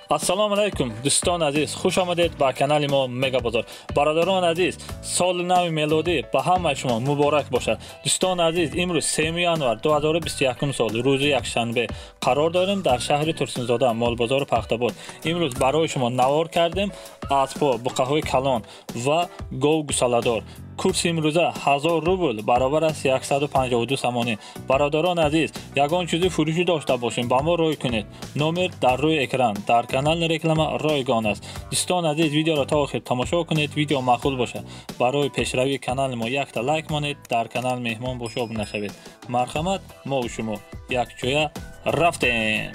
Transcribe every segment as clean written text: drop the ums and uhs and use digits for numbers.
Ассалому алайкум дӯстони азиз, хуш омадед ба канали мо Мега Бозор. Бародарони азиз, соли нави мелодӣ ба ҳамаи шумо муборак бошад. Дӯстони азиз, имрӯз 3 январ 2021 сол, рӯзи якшанбе, қарор дорем дар шаҳри Турсунзода, молбозори Пахтабод. Имрӯз барои шумо навор кардем аспҳо, буқаҳои калон ва гов гусаладор. Курси имрӯза 1000 рубл баробар аст 152 сомонӣ. Бародарони азиз, ягон чизи фурӯшӣ дошта бошем, ба мо рой кунед. Номер дар рӯи экран, дар канали реклама ройгон аст. Дӯстони азиз, видеоро то охир тамошо кунед, видео маъқул бошад. Барои пешравии канали мо якта лайк монед, дар канал меҳмон бошоб нашавед. Марҳамат, мо ва шумо якҷоя рафтем.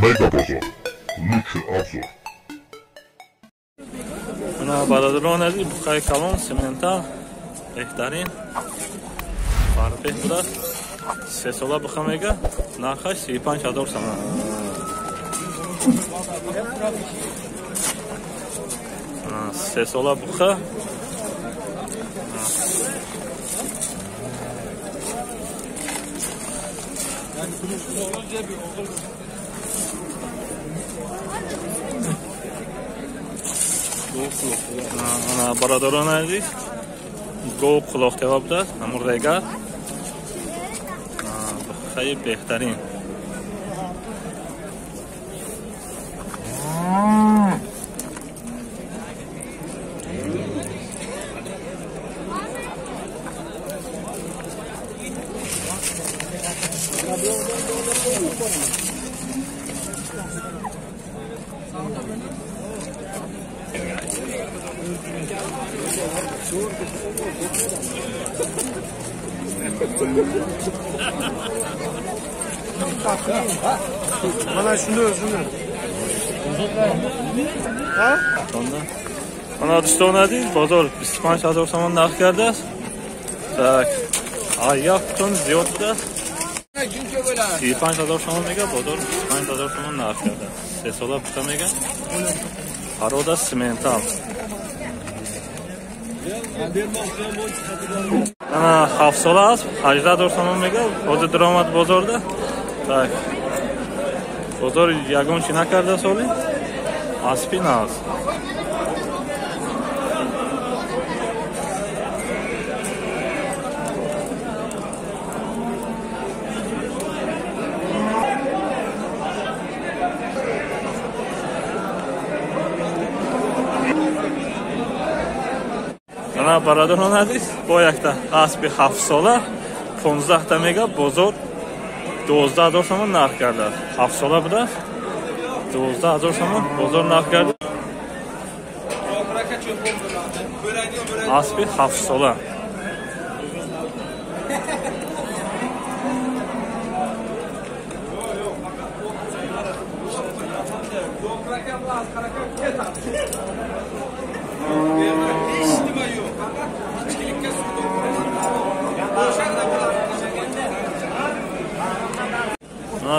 Мега Бозор. Лучший обзор. Ана бародарон азиз, буқаи калон, сементал, беҳтарин, фарбеҳ будааст. 3 сола буқа мега, нархаш 35 000 сомон. 3 сола буқа. Ана бародарон азиз, гов қулоқтева будааст, ҳамун регар, буқаи беҳтарин. Mana shuni o'zini. Ha? Mana дӯстони азиз, бозор 25 000 сомон нарх кардааст. Так, як тон зиёд будааст. 35 000 сомон мега, бозор 25 000 сомон нарх кардааст. 3 сола буқа мега. Порода сементал. Ана 7 сола аст, 18 000 сомон мега, ҳозир даромад бозорда. Так. Бозор ягон чи накарда соли? Аспи наз. Ана бародарон азиз, бо якта аспи 7 сола 15 та мега, бозор 12 000 сомон нарх кардааст. 7 сола будааст, 12 000 сомон бозор нарх кард. Аспи 7 сола.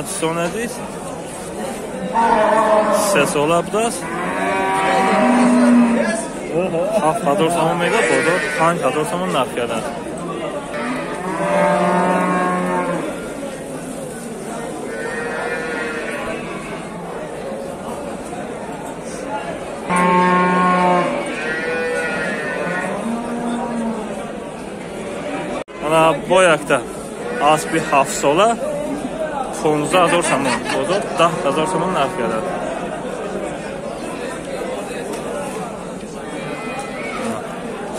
Дӯстони азиз, 3 сола будааст, 7000 сомон мега, бозор 5000 сомон нарх кардааст. Ана бо якта аспи 7 сола 15 000 сомон, бозор 10 000 сомон нарх кардааст.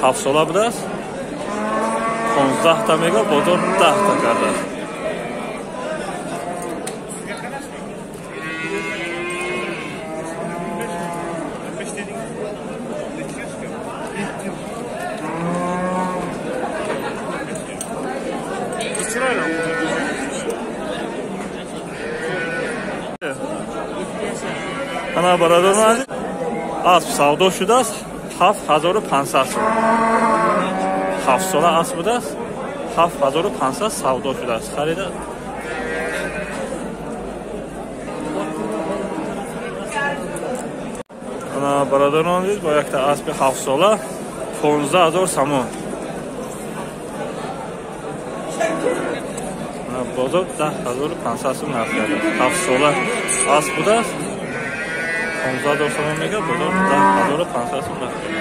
7 сола будааст, 15 та мега, бозор 10 та кардааст. Ана бародарон азиз, асп савдо шудааст 7500 сом. 7 сола асп будааст, 7500 савдо шудааст. Харида. Ана бародарон азиз, бо якта аспи 7 сола 15 000 сомон. Бозор 10 500 сом нарх карда. 7 сола асп будааст. 15 000 сомон мега, бозор 10 500 сом нарх карда.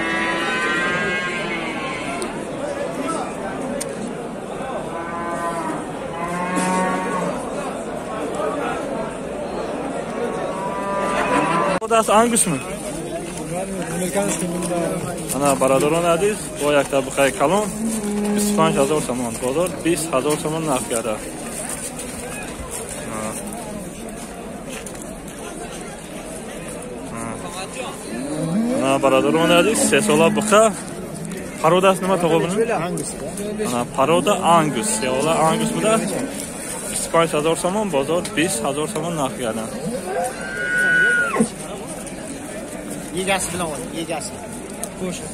Будааст ангус ми? Ана бародарон азиз, бо якта буқаи калон 25 000 сомон. Бозор 20 000 сомон нарх карда. Ана бародарон азиз, 3 сола буқа пародаст нима тоғо буни? Ана парода ангус, 3 сола ангус будааст. 25 000 сомон, бозор 20 000 сомон нарх карда. Egasi bilan oling, egasi. Qo'shiq.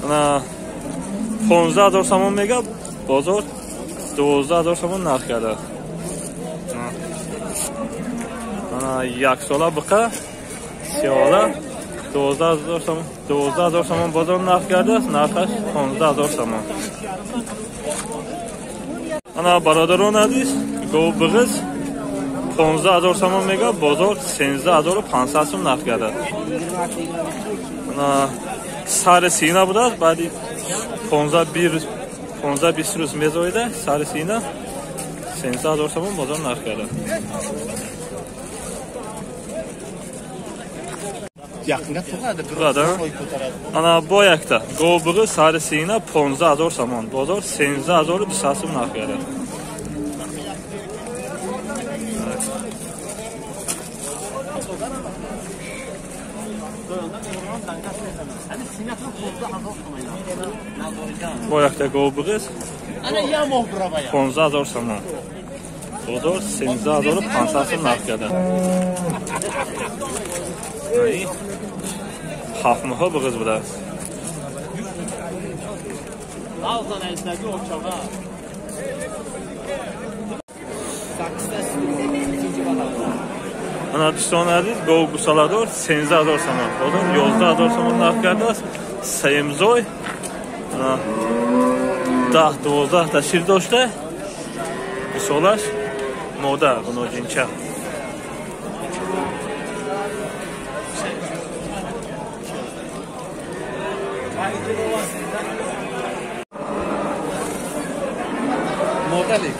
Ана 15 000 сомон мега, бозор 12 000 сомон нарх карда. Ана 1 сола буқа сиёла 12 000 сомон, 12 000 сомон бозор нарх кардааст, нархаш 15 000 сомон. Ана бародарон азиз, гов буғиз 15 000 сомон мега, бозор 13 500 сом нарх кардааст. Ана сари сина будааст, баъди 15 20 рӯз мезоида, сари сина 13 000 сомон бозор нарх кардааст. Yaqinga tug'adi, Tug'adi. Ана бо якта гов буғи сари сина 15 000 сомон, бозор 13 200 сом нарх кардааст. Бо якта гов буғиз 15 000 сомон, бозор 13 500 сом нарх кардааст. 7 моҳа буғиз будааст. Ана дӯстони азиз, гов гусаладор 13 000 сомон, бозор 11 000 сомон нарх кардааст. Сеюмзой 10-12 та шир дошта, гусолаш мода гуноҷинча.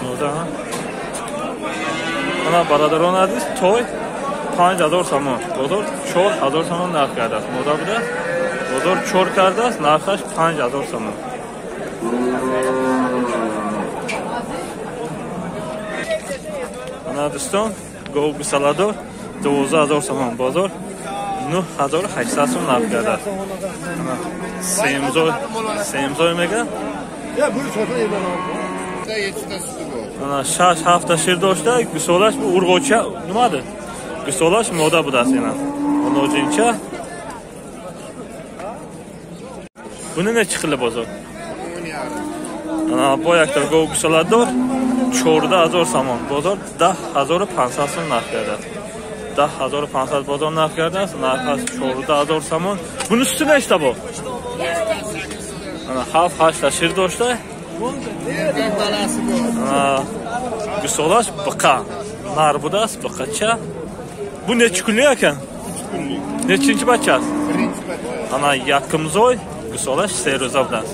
Мода. Ана бародарон азиз, той 5 000 сомон, бозор 4 000 сомон нарх кардааст. Мода будааст, бозор 4 кардааст, нархаш 5 000 сомон. Ана дӯстон, гов гусаладор 12 000 сомон, бозор 9 800 сом нарх кардааст. Ана семзой мега. Ана 6-7 та шир дошта, гусолаш бу урғоча нимаdir? Гусолаш мода будааст ина. Ноҷинча. Буни nechi xili bozor? Ана бо якта гов гусоладор 14 000 сомон, бозор 10 500 сом нарх кардааст. 10 500 бозор нарх кардааст, нархаш 14 000 сомон. Буни сути нechta бо? Ана 7-8 та шир дошта. Гусолаш буқа нар будааст, буқача. Бу nechi kunlik ekan? Nechinchi bachasi? Ана якумзой, гусолаш 3 рӯза будааст.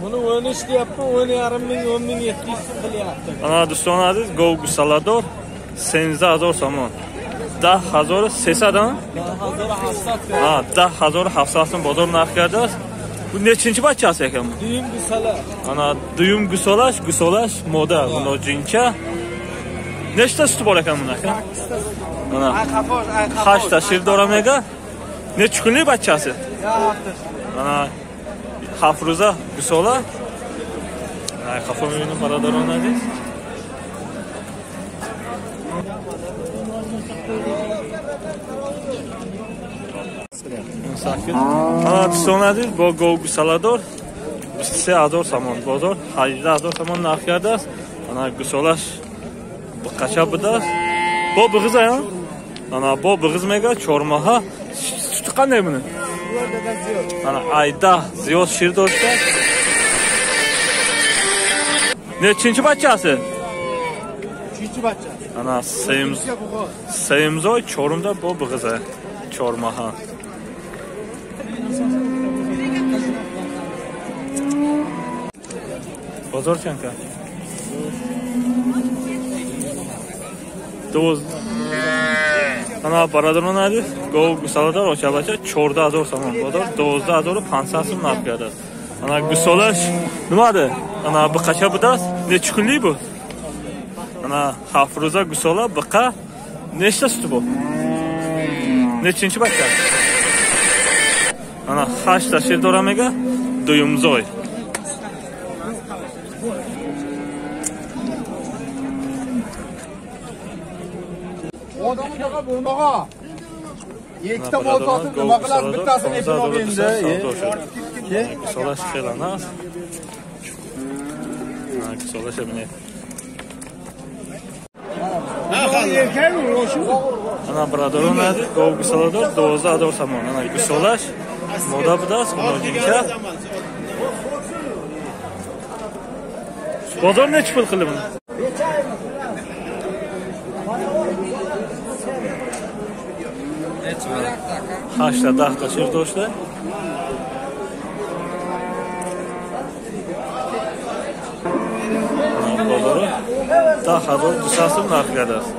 Buni 13 deyapman, 10,5 ming, 10 700 so'm qilyapti. Ана дӯстони азиз, гов гусаладор 13 000 сомон. 10 300 а? 10 700. 10 700 сом бозор нарх кардааст. Bu nechinchi bachasi ekan bu? Duyum gusala. Ана duyum gusolash, gusolash moda, ноҷинча. Nechta suti bor ekan buni aka? Ана 8 ta shir dora mega. Necha kunlik bachasi? Ана 7 рӯза гусола. Қафо мебинем бародарон азиз. Дӯстон азиз, бо гов гусаладор 23000 сомон бозор 18000 сомон нарх кардааст. Ана гусолаш қача будааст. Бо буғиз ая? Ана бо буғиз мега 4 моҳа. Сути қандай буни? Ана айда зиёд шир дошта. Нечинчи бачаси? Uchinchi bacha. Ана сеюмзой чорумда бо буғиза 4 моҳа. Бозор чанд кард? 12. Ана бародарон азиз, гов гусаладор очабача 14000 сомон бозор 12500 сом нарх кардааст. Ана гусолаш нимаdir? Ана biqacha будааст. Necha kunlik bu? Ана 7 рӯза гусола biqa nechta suti bu? Nechinchi bacha? Ана 8 ta shir dora mega дуюмзой. Ikkita mol sotib nima qilasiz? Bittasini epini olib endi. Gusolash хеле аст. Гусолаш бинед. Ана бародарон азиз, гов гусоладор 12000 сомон. Ана гусолаш мода будааст, ножинча. Бозор nechi pul qildi buni? Hashta dahta shir doshta. Bozori 10200 сом нарх кардааст.